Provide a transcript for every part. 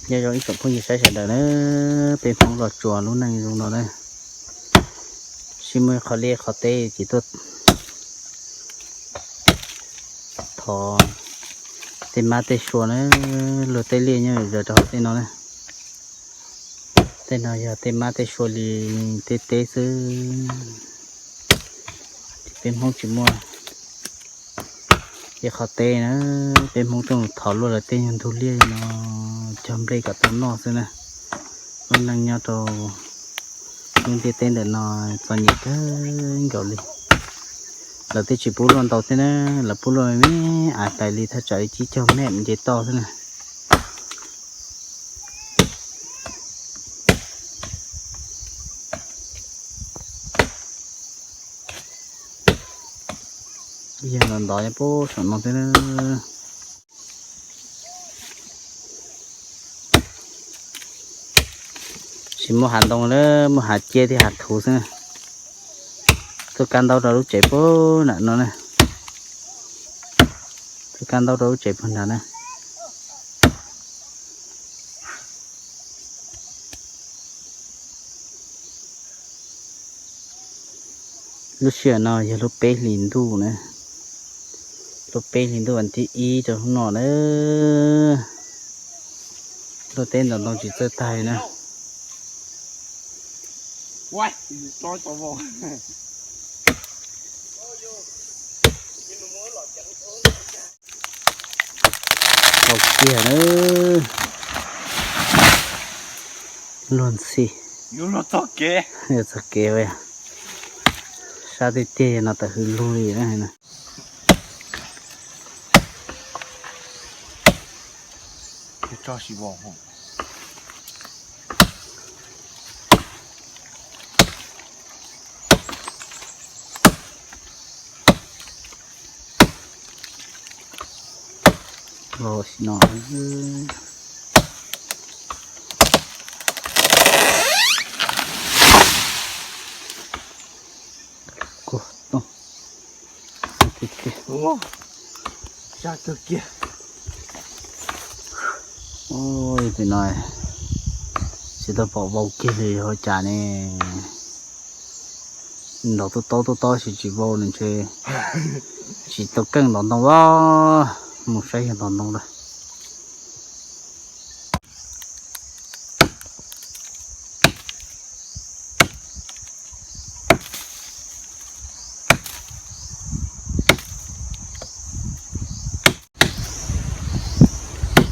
Nyob zoo ib tsoom phooj ywg saib sawv daws na, peb Hmoob los tsuas lub neej zoo no na, tsis muaj qhov liaj qhov teb ces tuaj thov tej mab tej sua na, luag tej liaj nyob zaws rau hauv tej no na. Tej no yog tej mab tej sua li tej teb xwb, ces peb Hmoob tsis muaj ib qhov teb na, peb Hmoob tuaj thov luag lawv tej nyuag ntug liaj no cog nplej kom tau noj xwb na. Lub neej nyob rau lub ntiaj teb ntawm no txom nyem kawg nkaus li. Lawv twb tsis pub luaj ntau thiab na, lawv pub luaj me me ais tais li thaj tsam ib cib caug mev nce toj xwb na. Yog los ntov nyob puag saum no thiab. Tsis muaj hav ntoo lawm, muaj hav ciaj thiab hav thuv xwb. Tuaj kab ntaub rau lub tsev puag nram no na. Tuaj kab ntaub rau lub tsev puag nrad na. Lub sij hawm no yog lub peb hlis ntuj na, lub peb hlis ntuj vas thib ib rau hnub no na. Lub teb ntov ntoo tsis txawj tag li na. Tau kiag na. Luag ntxhi. Yuav txog kev ua, sab tiag tiag no tawm hws lug li na. Los sim no. Kuv tooj. Sab kawg kiag. Ua li no tsis tau pom vau kiag li ua cas ne. Nrov tuaj taub tuaj taub tsis tsis vau nws ntshe tsis tau keej ntov ntoo a. Mus saib yog ntov ntoo lawm.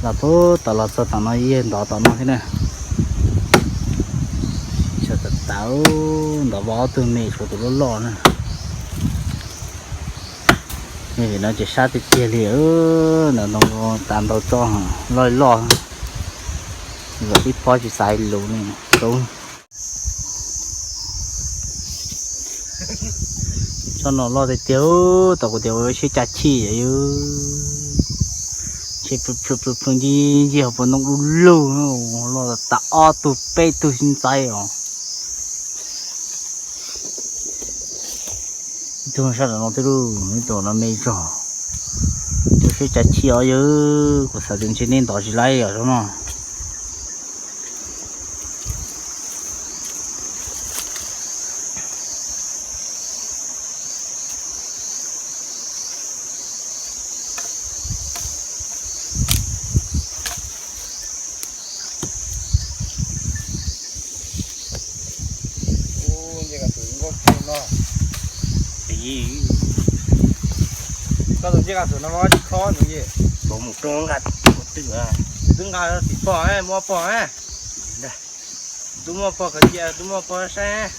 Los puag tom los txog tom no yeej ntov tom no thiab na. Tsis tas tas, ntov vau ob tug me tshuav tus loj loj na. Vim no ces sab tiag tiag li, ntov ntoo tas ntau tso loj loj. Zaum ib pob tsis xav luv li. Tsob no loj tiag tiag, tau kuv tias ua siab cas chim yus. Ntshe plhws plhws plhws ncig ncig hauv paus ntoo du lug, loj tas ob tug peb tug ntxaib os. Ib tug sab nraum no twb lub, ib tug no me zog. Ua siab cas chim os yus, kuv xav tias ntshe neb ntov tsis laib os tsob no. Nce kas xwm nkauj twg no. Koj tus nce kas xwm no mas tsis khob nws ye. Mus rau nqa twg, twb nqa tim pog, muab pog. Twb muaj pog khaws cia, twb muaj pog saib.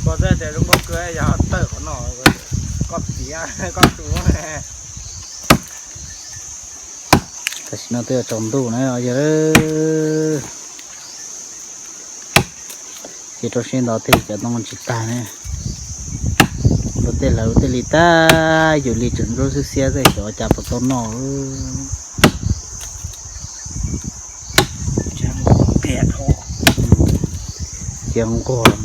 Pog twb tias zoo nkauj kawg yog tawm qhov no, koj tiav koj tus. Tam sim no twb yuav tsaus ntuj na yog. Ces rau siab ntov tej cov ntoo tsis tag ne. Luag tej lawv tej li tag, yus li tseem nruab xiab xiab tej xyov cas puas tau noj. Cia nquag.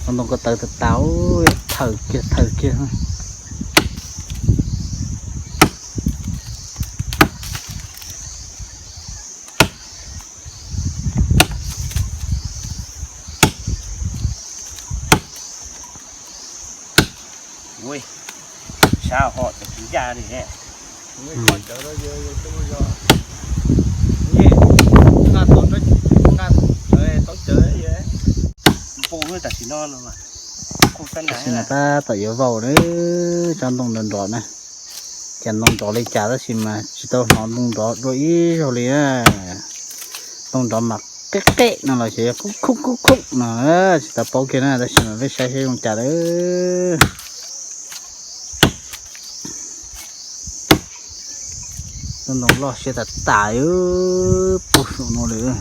Ntoo ko taw tas tas, thawm kiag thawm kiag. Ui, sab ho cov tsis ncaj li. Nqa tau cawv, nqa tau cawv, npau tam sim no no. Tam sim no tab tom yuav vau na, tsob ntoo nrov nrov na. Cas ntoo nrov li cas tab sis mas tsis tau hnov ntoo nrov dua ib zaug li na. Ntoo nrov mas qeb qeb no los xyov yog khub khub khub khub no, tsis tau paub kiag na, tab sis mas peb saib saib zoo cas lawm. Tsob ntoo loj siab tas tas, puag saum no lawm.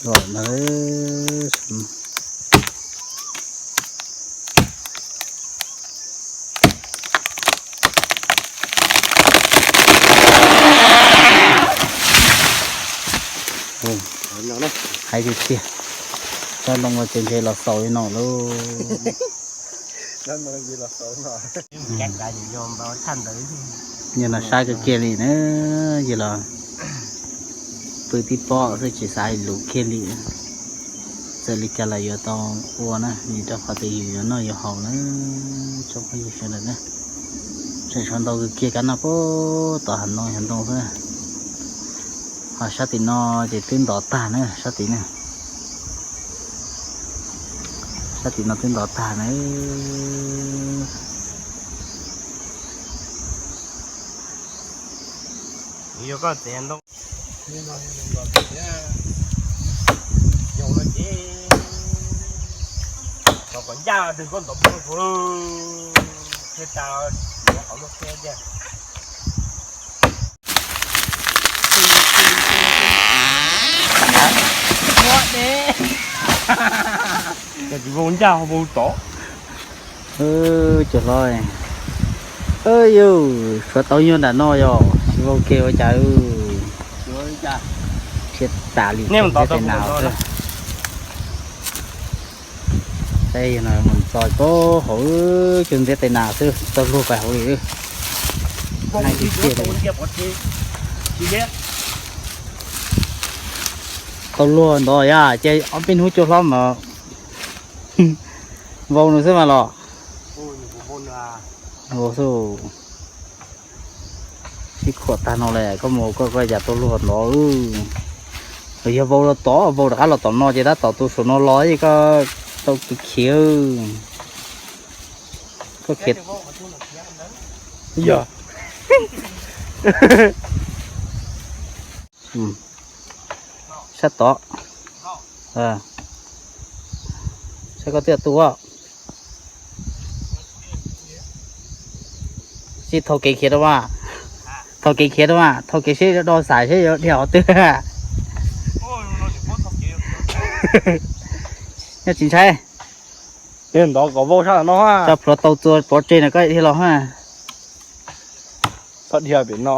Lom na. Hais tiag tiag, tsob ntoo no ces ntshe los xaus li no lauj. Yog no saib kawg kiag li na, yog los pw tib pob xwb tsis xav hais lus kiag li. Txawm li cas los yuav tau ua na, vim rau qhov tias yus yuav noj yuav haus na, tsoom phooj ywg sawv daws na. Tseem tshuav ntau kawg kiag, kab noj puag tom hav ntoo hav ntoo xwb. Ho sab tim no ces twb ntov tag na, sab tim na. Sab tim no twb ntov tag na. Tsis vau ncaj vau tod. Cov hlob, yus suav tau nyuag nram no yog tsis vau kiag ua cas. Thiab tas li ntiab tais nas xwb. Saib yog no mus txog puag hauv, cov ntiab tais nas xwb, tau luag pais hauv li. Tau luag ntov yog ces ob peb hnub cua hlob mas vau nws xwb mas los. Vau xwb. Sib khuam tag no lawm, koj mus koj koj cas tau luag ntov. Yog vau los tom, vau rov qab los tom no ces tab tom tus saum no los ces koj tau kev khiav. Koj khiav. Yog. Sab tod. Saib koj twb tu. Sib thau kev khiav rau mas. Thau kev khiav rau mas, thau kev seb do xaiv seb yuav dhia qhov twg. Nyob tsis ntshai. Ntov kom vau sab no. Tso plhuav tau txua pov tseg na koj dhia los ha. Txhob dhia pem no.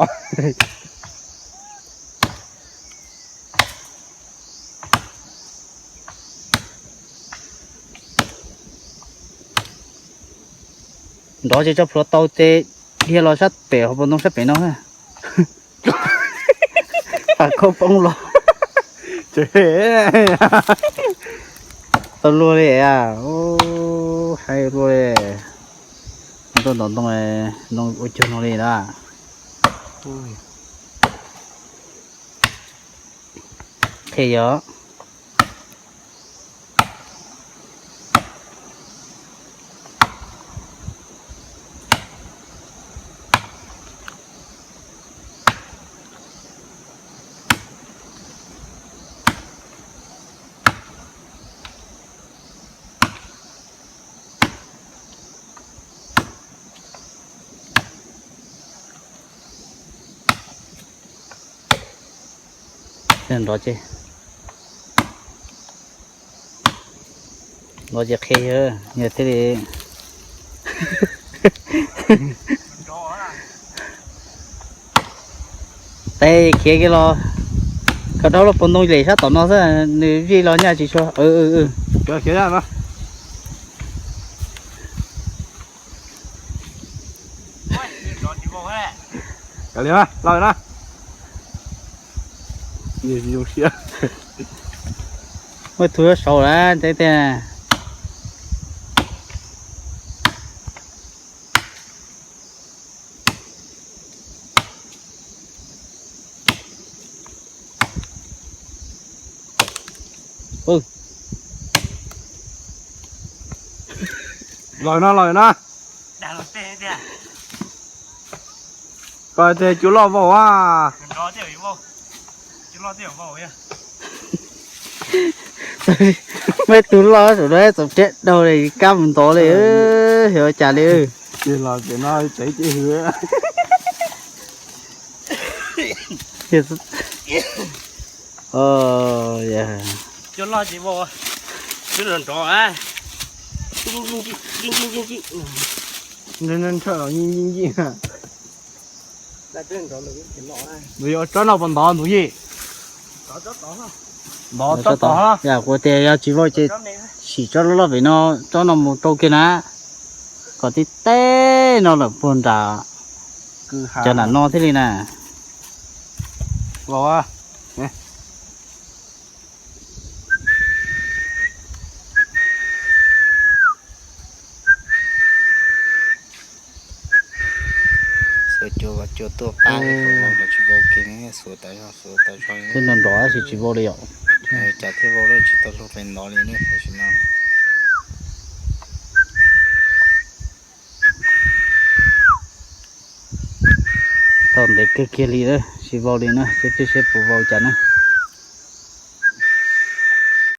Nrov ces tso plhuav tau ces dhia los sab pem hauv paus ntoo sab pem no. Pas khaub poob los. Tau luag li, haib luag li. Tuaj ntov ntoo, ntoo ua cuag no li na. Qhia yog. Nrov ces, nrov ces qhia yawg thiaj li tes khiav kiag los. Khaws dhau lub pob ntoo lem sab tom no xwb, nws vij los nyaj tsis tshua. Muaj tus saud lawm ntxeev tiag. Los no, los no. Koj tias cua loj vau a. Muaj ib tug loj saum no txaus rhiab daug li, kab mus ntov li, xyov ua cas li. Ces los ces no tsev ces hwv. Ntshaw los nyiaj nyiaj nyiaj. Nws yuav tsob no puas ntov ntus yim? Ntov tsob tod. Yam kuv tias yog tsis vau ces sim tsob loj loj pem no, tsob no mus rau kiag na, kom tib teb no lawm puag nram cov nram no thiaj li na. Vau. Xuas cua, cua tuaj pab, tsis vau kiag, xuas tas zog, xuas tas zog. Thiab nrov nrov tab sis tsis vau li yom. Cas thiaj vau lawm, tsis tau lub qe ntov li ne tam sim no. Tau ntev kawg kiag li, tsis vau li na, seb puas vau cas na.